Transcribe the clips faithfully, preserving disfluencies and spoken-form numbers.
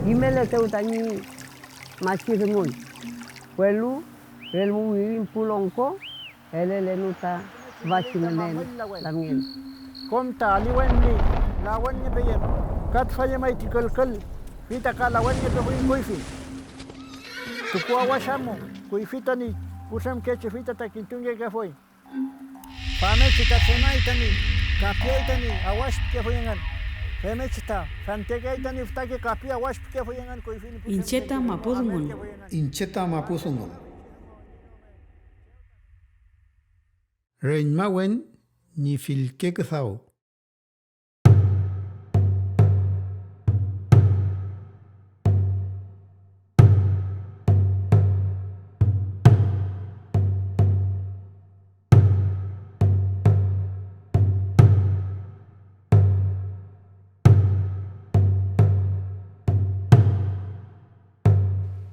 Kimeletew tañi machi dungun, welu relmu wirin pu longko elelenu ta tüfachi ngünen lamngen. Kom ta aliwen ñi lawenngepeyem, ka tüfa llemay ti külkül, fey ta ka lawenngepefuy kuyfi. Tukuawash amu, kuyfi tañi putremkechi, fey ta, ta kintungekefuy. Famngechi ta tremay tañi kapiay tañi awash pikefuy engün. Femngechi ta fentekeay tañi fütake kapi awash pikefuy engün kuyfi ñi pu Iñche ta mapu dungun. Iñche ta mapu dungun. Reñmawen ñi fillke küdaw.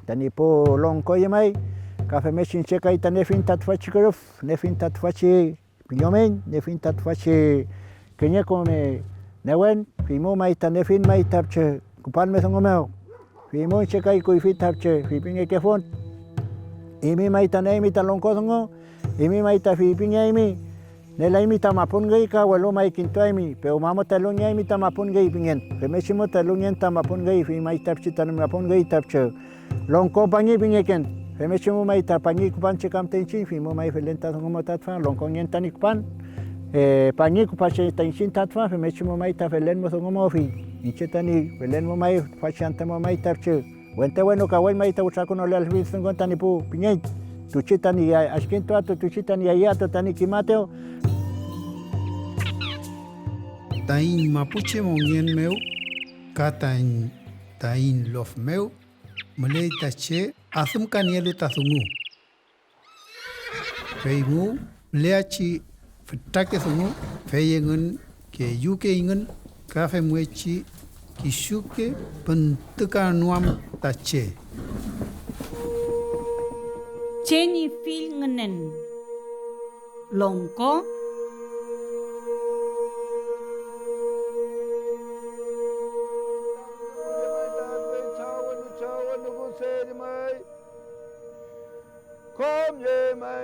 Tañi pu longko llemay, ka femngechi iñche kay ta niefiñ ta tüfachi kürüf, niefiñ ta tüfachi pillomeñ, niefiñ ta tüfachi kiñe kome newen, feymu may ta niefiñ may ta pichi küpan mew dungu mew. Feymu iñche kay kuyfi ta pichi feypingekefun. Eymi may ta nieymi ta longko dungu, eymi may ta feypingeaymi, nielaymi ta mapun üy ka welu may kintuaymi, pewma mo ta elungeaymi ta mapun üy pingen. Femngechi mo ta elungen ta mapun üy, fey may ta pichi ta mapun üy ta pichi longko pangi pingeken. Femngechi mo may ta pangi küpan che kam ta iñchiñ, fey mo may felen ta dungu mo ta tüfa, longkongen tañi küpan, eh, pangi küpan che ta iñchiñ ta tüfa, femngechi mo may ta felen mo dungu mo, fey iñche tañi felen mo may tüfachi antü mo may ta pichi wente wenu kawen may ta wütrakonole alfi dungun tañi pu pingey, tuchi tañi ya-, adkintuaetew, tuchi tañi yayaetew, tañi kimaetew. Taiñ mapuche mongen mew ka taiñ, taiñ lof mew müley ta che adümkanielu ta dungu. Feymu müleachi fütrake dungu, fey engün keyükeyngün ka femngechi kisuke püntükanu am ta che. Che ñi fill ngünen longko.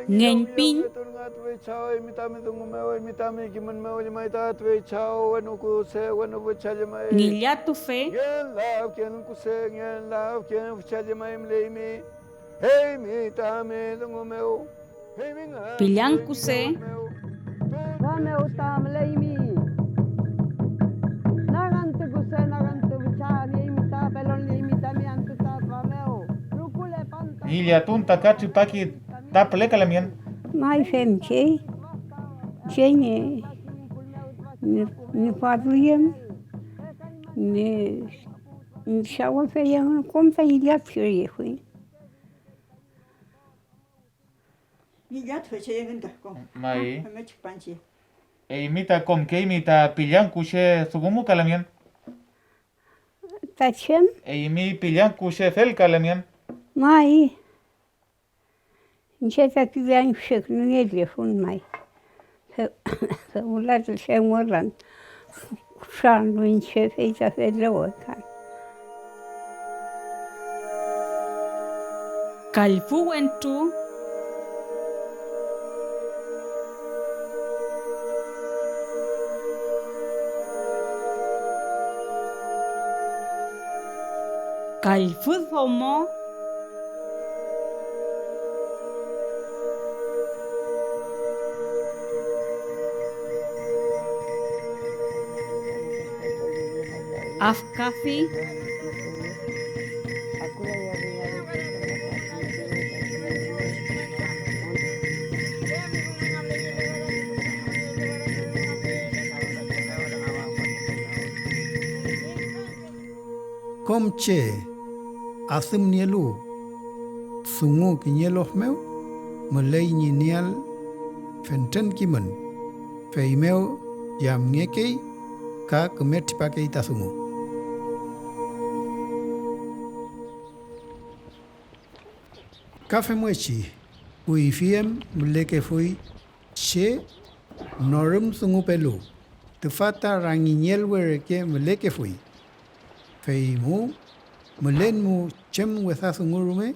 Ngeñpiñ. Ngillatufe. Pillan kuse. Tüfa mew ta müleymi. Nagantü kuse, nagantü fücha nieymi ta, pelon nieymi tami antü ta tüfa mew. Rukulepan ta. Ngillatun ta ka tripaki ta pülekalemyen. May femkey, che ñi, ñi, ñi patuyem, ñi, ñi sawafeyem, kom ta ngillatkeyefuy. Ngillatufechey engün ta kom. May. Femngechi küpanchi. Eymi ta komkeymi ta pillan kuse dungumukalamien. Ta chem? Eymi pillan kuse felkalamien. May. Iñche tati pillan kuse künungellefun may. Fe-, fewla ta chew ngüran. Kutranlu iñche fey ta felewekan. Kallfü wentru. Kallfü domo. Afkafi. Kom che adümnielu dungu kiñe lof mew, müley ñi nieael fentren kimün, feymew yamngekey ka küme tripakey ta dungu. Ka femngechi, kuyfi em mülekefuy che norümdungupelu, tüfa ta rangiñelwe reke mülekefuy. Feymu mülen mu chem wesa dungu rume,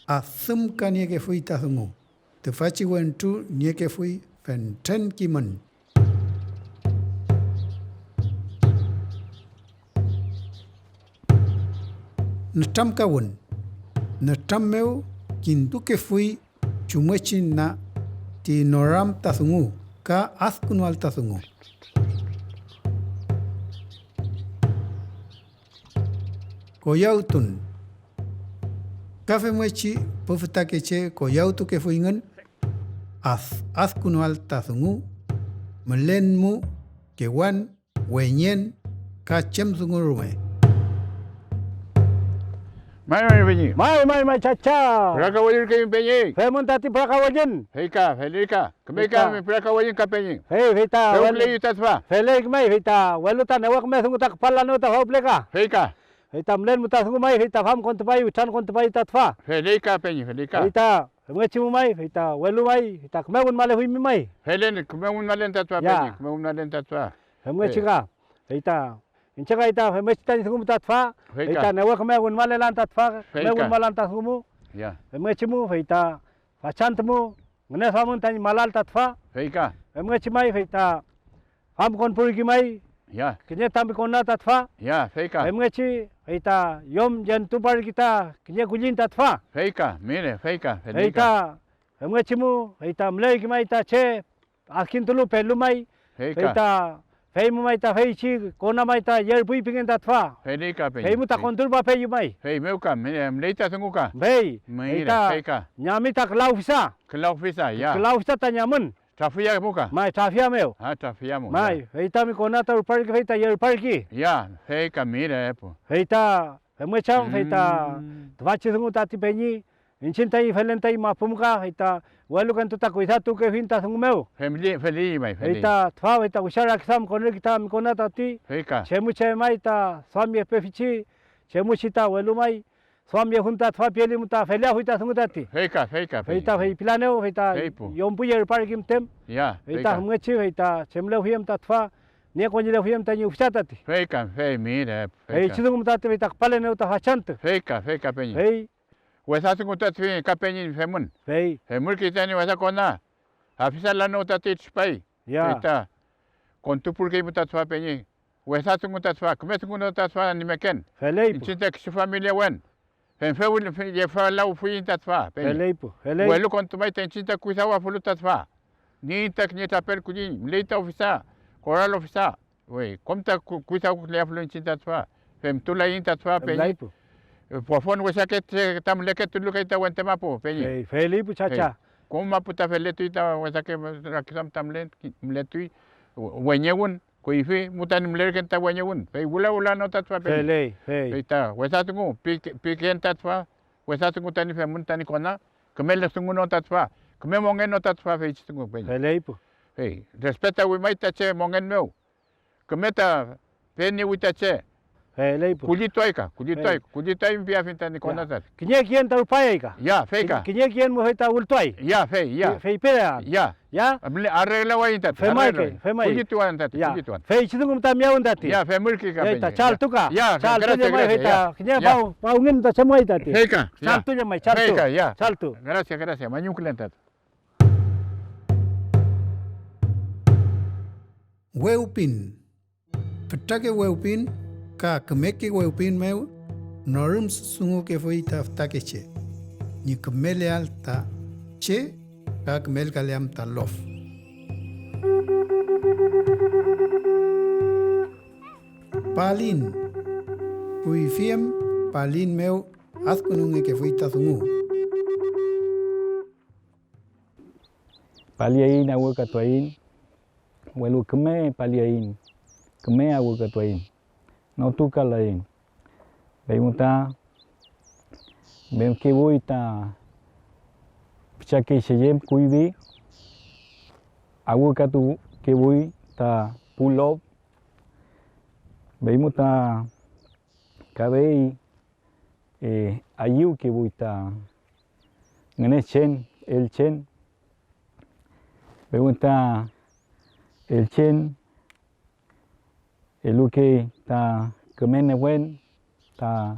adümkaniekefuy ta dungu. Tüfachi wentru niekefuy fentren kimün. Nütramkawün. Nütram mew kintukefuy chumngechi na ti noram ta dungu ka adkünual ta dungu. Koyawtun. Ka femngechi pu fütakeche koyawtukefuyngün ad-, adkünual ta dungu, mülen mu kewan, weñen ka chem dungu rume. May, may, peñi. May, may, may, chacha. Pürakawellürkeymi, peñi. Femün tati pürakawellün. Fey ka, feley ka. Küme ka mi pürakawellün ka, peñi. Fey, fey ta, fewküleyu ta tüfa. Feley may, fey ta, welu ta newe küme dungu ta küpalalanew ta fawpüle ka. Fey ka. Fey ta mülen mu ta dungu may, fey ta famkontupayu, witrankontupayu ta tüfa. Feley ka, peñi, feley ka. Fey ta femngechi mu may, fey ta welu may, fey ta küme wünmalefuymi may. Felen, küme wünmalen ta tüfa, peñi, küme wünmalen ta tüfa. Femngechi ka, fey ta iñche kay ta femngechi tañi dungu mu ta tüfa, fey ta newe küme wünmalelan ta tüfa, küme wünmalan ta dungu mu. Ya. Femngechi mu, fey ta fachantü mu ngüneduamün tañi malal ta tüfa. Fey ka. Femngechi may, fey ta famkonpurki may. Ya. Kiñe tami kona ta tüfa. Ya, fey ka. Femngechi, fey ta yom yentuparki ta kiñe kulliñ ta tüfa. Fey ka, mire, fey ka, feley ka. Fey ta femngechi mu, fey ta mülerki may ta che adkintulu pelu may, fey ta fey mu may ta feychi kona may ta yerpuy pingen ta tüfa. Feley ka, peñi. Fey mu ta konturpapeyu may. Feymew ka, mire, müley ta dungu ka. Fey, fey ta ñami ta küla ufisa. Küla ufisa, ya. Küla ufisa ta ñamün. Trafiya mu ka. May, trafiya mew. Ah, trafiya mu. May, fey tami kona ta ruparki, fey ta yerparki. Ya, fey ka, mire, epu. Fey ta femngechi am, fey ta tüfachi dungu tati peñi, iñchiñ taiñ felen taiñ mapu müka, fey ta welukentu ta kuydatukeifiñ ta dungu mew. Femli-, feli may, feli. Fey ta tüfa, fey ta wesa rakiduam konürki ta mi kona tati. Fey ka. Chemu che may ta duamyepefichi, chemuchi ta welu may duamyefun ta tüfa pieli mu ta feleafuy ta dungu tati. Fey ka, fey ka, fey ta feypilanew, fey ta yompuy yerparki müten. Ya, fey ta femngechi, fey ta chemlefuy em ta tüfa, niekoñilefuy em tañi ufisa tati. Fey ka, fey, mire, fey ka. Feychi dungu mu tati, fey ta küpalenew ta fachantü. Fey ka, fey ka, peñi. Fey Wesa dungu tati ka peñi femün. Fey. Femürkey tañi wesa kona, afisalanew tati tripay. Ya. Fey ta kontupurkeymu ta tüfa peñi. Wesa dungu ta tüfa, küme dungu no ta tüfa ñi meken. Feley pu. Iñchiñ ta kisu familia wen. Fenfew-, fe-, yefalawfuiñ ta tüfa peñi. Feley pu, feley. Welu kontumay ta iñchiñ ta kuydawafulu ta tüfa. Nieiñ ta kiñe trapel kulliñ, müley ta ufisa, koral ufisa. Wey, kom ta ku-, kuydakuleafulu iñchiñ ta tüfa, femtulaiñ ta tüfa, peñi. Femlay pu. Pofon wesake che ta müleketulu kay ta wente mapu, peñi. Fey, feley pu chacha. Fey, kom mapu ta feletuy ta wesake rakiduam ta mülen-, mületuy, weñewün, kuyfi mu tañi mülerken ta weñewün, fey wüla wüla no ta tüfa, peñi. Feley, fey. Fey ta wesa dungu, pi-, piken ta tüfa, wesa dungu tañi femün tañi kona, küme dungu no ta tüfa, küme mongen no ta tüfa feychi dungu, peñi. Feley pu. Fey, respetawi may ta che mongen mew. Küme ta peniewi ta che. Feley pu. Kullituay ka, kullituay, kullituay piafiñ ta Nikonata. Kiñe kiyen ta rupayay ka. Ya, fey ka. Kiñe kiyen mu fey ta wültuay. Ya, fey, ya. Fey pere. Ya. Ya. Arreglawaiñ tati. Femay kay, femay. Kullituan tati, kullituan. Feychi dungu ta miyawün tati. Ya, femürki ka. Ya, ta chaltu ka. Ya, chaltu llemay fey ta. Kiñe paw, pawngün ta chemay tati. Fey ka. Chaltu llemay, chaltu. Fey ka, ya. Chaltu. Gracias, gracias. Mañumkülen tati. Wewpin. Fütrake wewpin ka kümeke wewpin mew norümdungukefuy ta fütakeche ñi kümeleael ta che ka kümelkaleam ta lof. Palin. Kuyfi em palin mew adkünungekefuy ta dungu. Paliaiñ, awükatuaiñ, welu küme paliaiñ, küme awükatuaiñ, notukalaiñ. Fey mu ta femkefuy ta pichake cheyem kuyfi, awükatukefuy ta pu lof, fey mu ta kafey, eh, ayüwkefuy ta Ngünechen, elchen, fey ta elchen elukey ta küme newen ta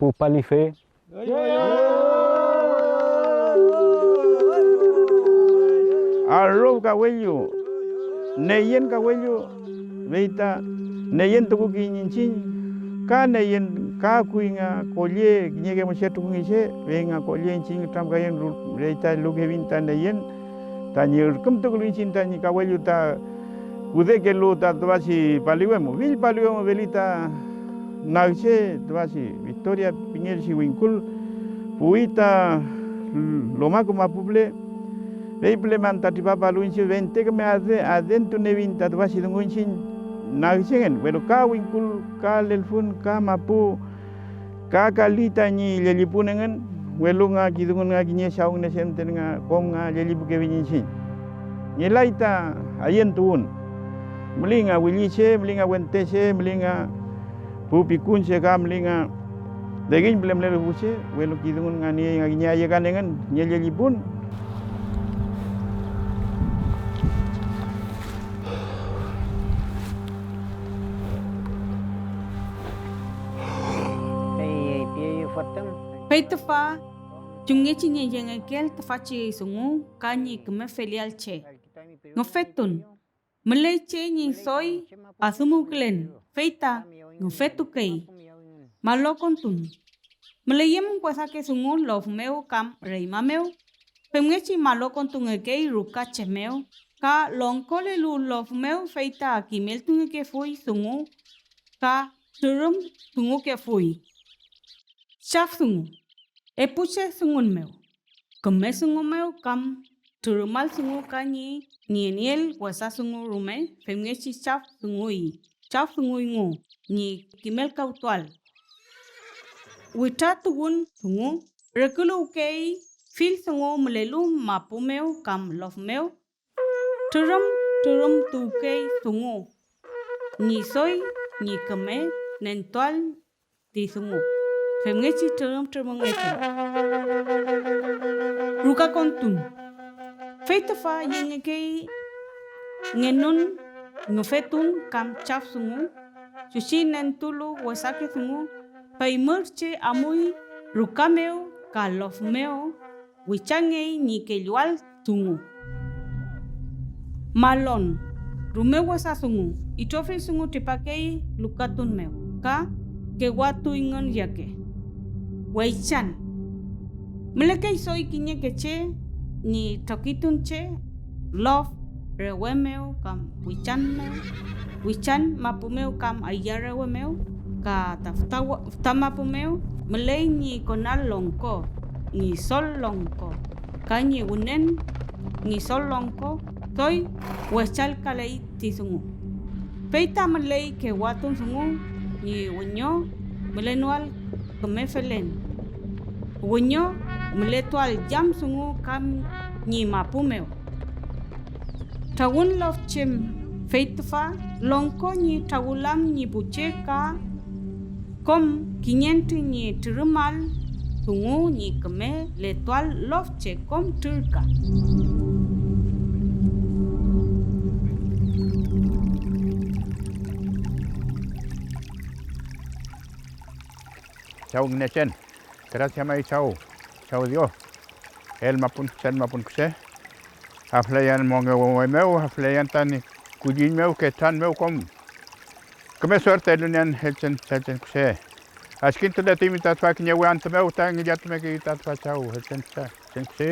Pupalife. Arüw kawellu, neyen kawellu, fey ta neyen tukukiyiñ iñchiñ, ka neyen ka kuy nga kolle kiñeke müche trukungey che, fey nga kolle iñchiñ nütramkayen ru-, rey ta elukefiñ ta neyen tañi ürkümtukelu iñchiñ tañi kawellu ta kudekelu ta tüfachi paliwe mu, fill paliwe mu feli ta nagche tüfachi Victoria pingeelchi wingkul, puwi ta Lomaku mapu püle, fey püle man ta tripapalu iñche, fente küme ade-, adentuniewiyiñ ta tüfachi dungu iñchiñ nagchengen, welu ka wingkul, ka lelfün, ka mapu, ka kali tañi llellipun engün, welu nga kidungun nga kiñe Chaw Ngünechen müten nga kom nga llellipukefiñ iñchiñ. Ngelay ta ayentuwün. Müley nga williche, müley nga wenteche, müley nga pu pikunche, ka müley nga degiñ püle mülelu pu che, welu kidungun nga niey nga kiñe ayekan engün kiñe llellipun. Fey tüfa chumngechi ñi yengekeel tüfachi dungu ka ñi küme feleael che. Ngüfetun. Müley che ñi doy adümuwkülen, fey ta ngüfetukey. Malokontun. Müleyüm wesake dungu lof mew kam reñma mew, femngechi malokontungekey ruka che mew, ka longkolelu lof mew, fey ta kimeltungekefuy dungu ka trürümdungukefuy. Chaf dungu. Epu che dungun mew, küme dungu mew kam trürümal dungu ka ñi nienieel wesa dungu rume, femngechi chaf dunguy, chaf dunguyngu ñi kimelkawtuael. Witratuwün dungu, reküluwkey fill dungu mülelu mapu mew kam lof mew, trürüm trürümtuwkey dungu ñi doy ñi küme nentuael ti dungu, femngechi trürüm trürümngekey. Rukakontun. Fey tüfa yengekey ngenun ngüfetun kam chaf dungu, chuchi nentulu wesake dungu, fey mür che amuy ruka mew ka lof mew, wichangey ñi kelluael dungu. Malon, rume wesa dungu, itrofill dungu tripakey lukatun mew ka kewatuyngün reke. Weychan, mülekey doy kiñeke che ñi trokitun che lof rewe mew kam wichan mew, wichan mapu mew kam aya rewe mew, ka ta füta wa-, füta mapu mew müley ñi konal longko, ñi sol longko, ka ñi wünen ñi sol longko doy wechalkaley ti dungu. Fey ta müley kewatun dungu ñi wiño mülenoael küme felen, wiño mületuael yam dungu kam ñi mapu mew. Trawün lofche, fey tüfa longko ñi trawülam ñi pu che ka kom kiñentu ñi trürümal dungu ñi küme letuael lofche kom trürka. Chaw Ngünechen, gracia may Chaw, Chaw Dios, elmapun, chenmapun kuse. Afleyan mongewe mew, afleyan tani kulliñ mew, ketran mew kom. Küme suerte eluniean elchen, elchen kuse. Adkintuletuymi ta tüfa kiñe we antü mew ta ngillatumekey ta tüfa Chaw elchen kuse, elchen kuse.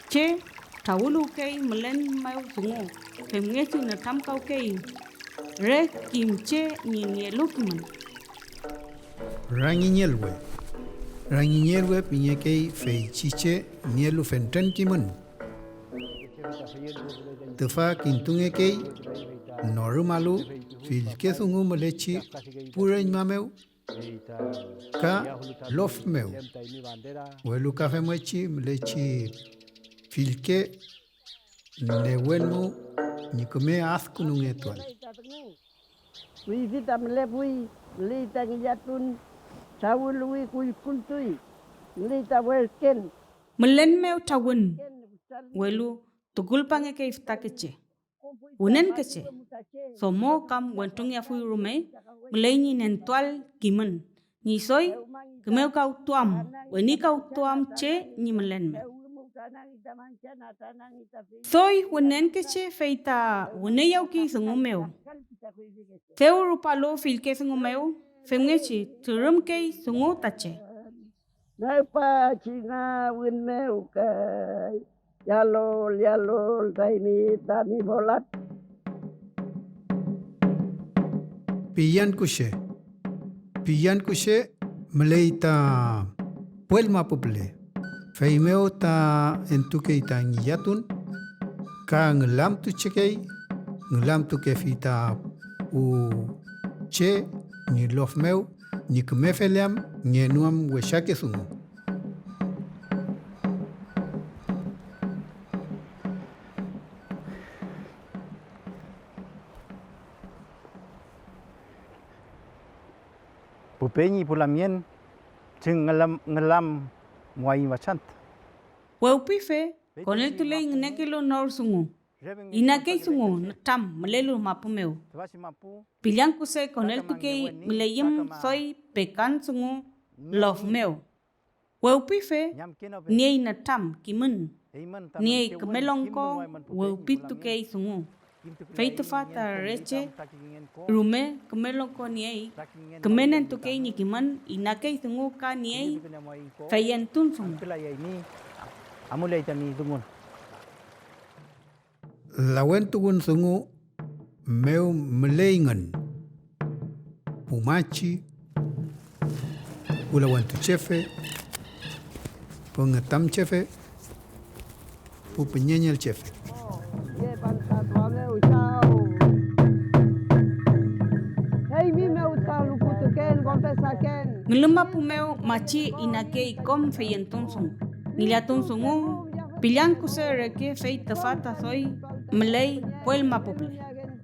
Che trawüluwkey mülen mew dungu, femngechi nütramkawkey re kim che ñi nielu kimün. Rangiñelwe. Rangiñelwe pingekey feychi che nielu fentren kimün. Tüfa kintungekey norümalu fillke dungu mülechi pu reñma mew ka lof mew, welu ka femngechi mülechi fillke newen mu ñi küme adkünungetuael. Kuyfi ta mülepuy, müley ta ngillatun, trawüluwi kullkulltuy, müley ta werken. Mülen mew trawün, welu tukulpangekey fütakeche, wünenkeche, domo kam wentrungeafuy rume, müley ñi nentuael kimün, ñi doy kümewkawtuam, wenikawtuam che ñi mülen mew. Doy wünenkeche fey ta wüneyawkey dungu mew. Dew rupalu fillke dungu mew, femngechi trürümkey dungu ta che. Nagpachi nga wün mew kay, yalol, yalol, taymi tami folat. Pillan kuse. Pillan kuse müley ta puel mapu püle, feymew ta entukey ta ngillatun, ka ngülamtuchekey, ngülamtukefi ta pu che ñi lof mew ñi küme feleam ngenuam wesake dungu. Pu peñi pu lamngen, chüngngülam, ngülam muaiñ fachantü. Wewpife koneltuley ngünekelu nor dungu, inakey dungu nütram mülelu mapu mew. Pillan kuse koneltukey müleyüm doy pekan dungu lof mew. Wewpife niey nütram kimün, niey küme longko wewpitukey dungu, fey tüfa ta re che rume küme longko niey, küme nentukey ñi kimün, inakey dungu ka niey feyentun dungu. Amuley tami dungun. Lawentuwün dungu mew müleyngün pu machi, pu lawentuchefe, pu ngütamchefe, pu püñeñelchefe. Ngülu mapu mew machi inakey kom feyentun dungu, ngillatun dungu, pillan kuse reke, fey tüfa ta doy müley puel mapu püle.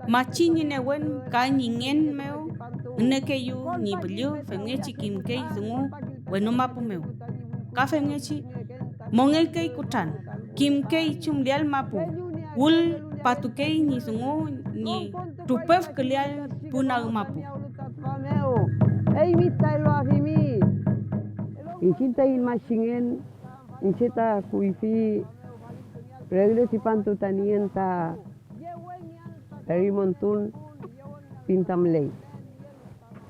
Machi ñi newen ka ñi ngen mew ngünekeyu ñi püllü femngechi kimkey dungu wenu mapu mew, ka femngechi mongelkey kutran, kimkey chumleael mapu, wülpatukey ñi dungu ñi trupefküleael pu nag mapu. Eymi ta eluafimi iñchiñ taiñ machingen, iñche ta kuyfi regle tripantu ta nien ta perimontun pinta müley.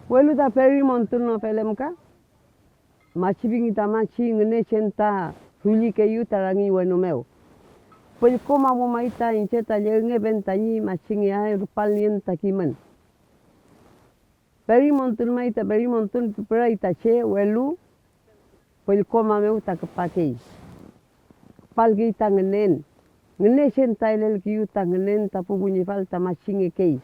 Welu ta perimontun no felemka, machi pingi ta machi Ngünechen ta dullikeyu ta rangiñ wenu mew. Püllkomamumay ta iñche ta llegngepen tañi machingeael rupalnien ta kimün. Perimontun may ta perimontun püray ta che, welu püllkoma mew ta küpakey. Küpalkey ta ngünen. Ngünechen ta elelkeyu ta ngünen ta pu kuñifal ta machingekey.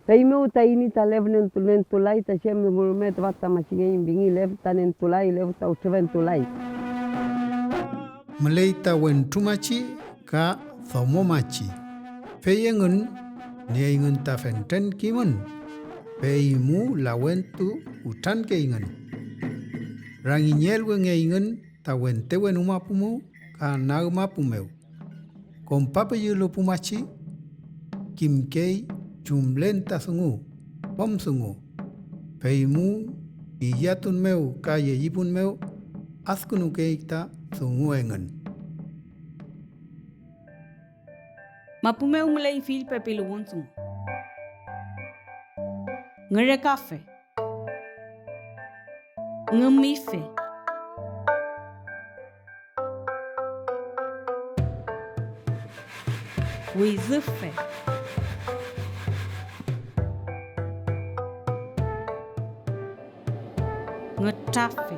Feymew ta eymi ta lef nentu-, nentulay ta chem dungu rume tüfa ta machingeiñ pingi, lef ta nentulay, lef ta ütrüfentulay. Müley ta wentru machi ka domo machi. Fey engün nieyngün ta fentren kimün, feymu lawentu kutrankeyngün. Rangiñelwengeyngün ta wente wenu mapu mew ka nag mapu mew. Kompapeyelu pu machi, kimkey chumlen ta dungu, kom dungu, feymu ngillatun mew ka llellipun mew adkünukey ta dungu engün. Mapu mew müley fill pepiluwün dungu. Ngürekafe. Ngümife. Widüfe. Ngütrafe.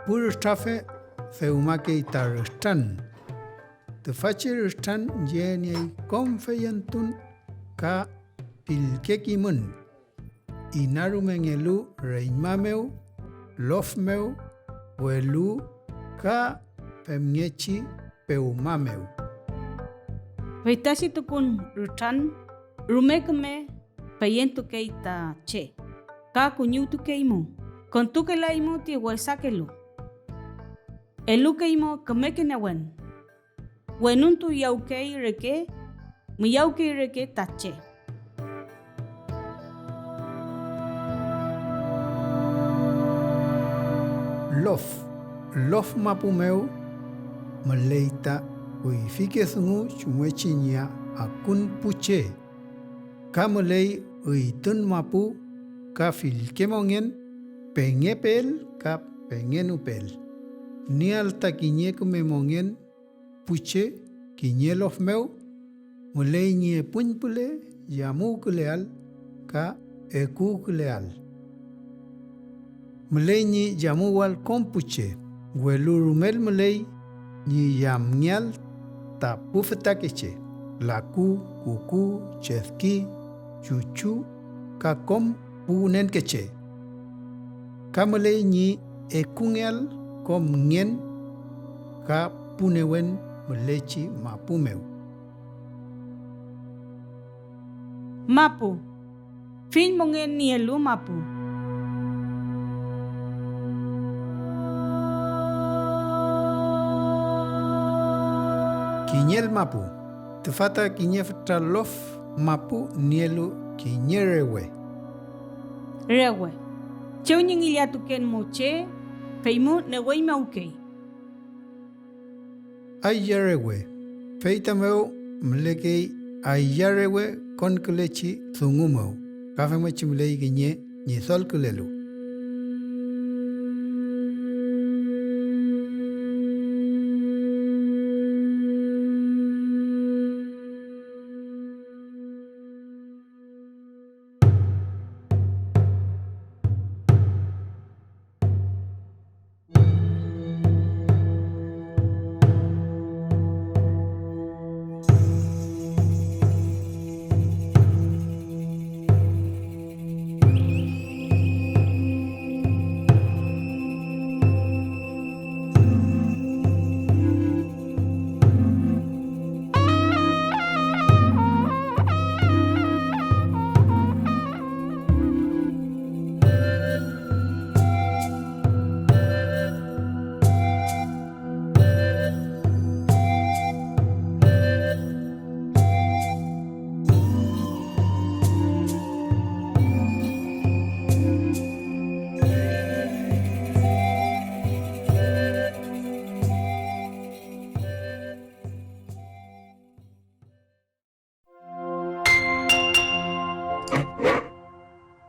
Pu rütrafe dewmakey ta rütran. Tüfachi rütran yeniey kom feyentun ka pillke kimün, inarumengelu reñma mew, lof mew, welu ka femngechi pewma mew. Feytachi tukun rütran rume küme feyentukey ta che, ka kuñiwtukeymu, kontukelaymu ti wesakelu. Elukeymu kümeke newen. Wenuntuyawkey reke, miyawkey reke ta che. lof. Lof mapu mew müley ta kuyfike dungu chumngechi ñi akun pu che, ka müley üytun mapu ka fillke mongen, pengepeel ka pengenupeel. Nieal ta kiñe küme mongen pu che kiñe lof mew, müley ñi epuñpüle yamuwküleael ka ekuwküleael. Müley ñi yamuwael kom pu che, welu rumel müley ñi yamngeael ta pu fütakeche, laku, kuku, chedki, chuchu ka kom pu wünenkeche. Ka müley ñi ekungeael kom ngen ka pu newen mülechi mapu mew. Mapu. Fill mongen nielu mapu. Kiñel mapu. Tüfa ta kiñe fütra lof mapu nielu kiñe rewe. Rewe. Chew ñi ngillatuken mu che, feymu neweñmawkey. Aylla rewe. Fey ta mew mülekey aylla rewe konkülechi dungu mew, ka femngechi müley kiñe ñidolkülelu.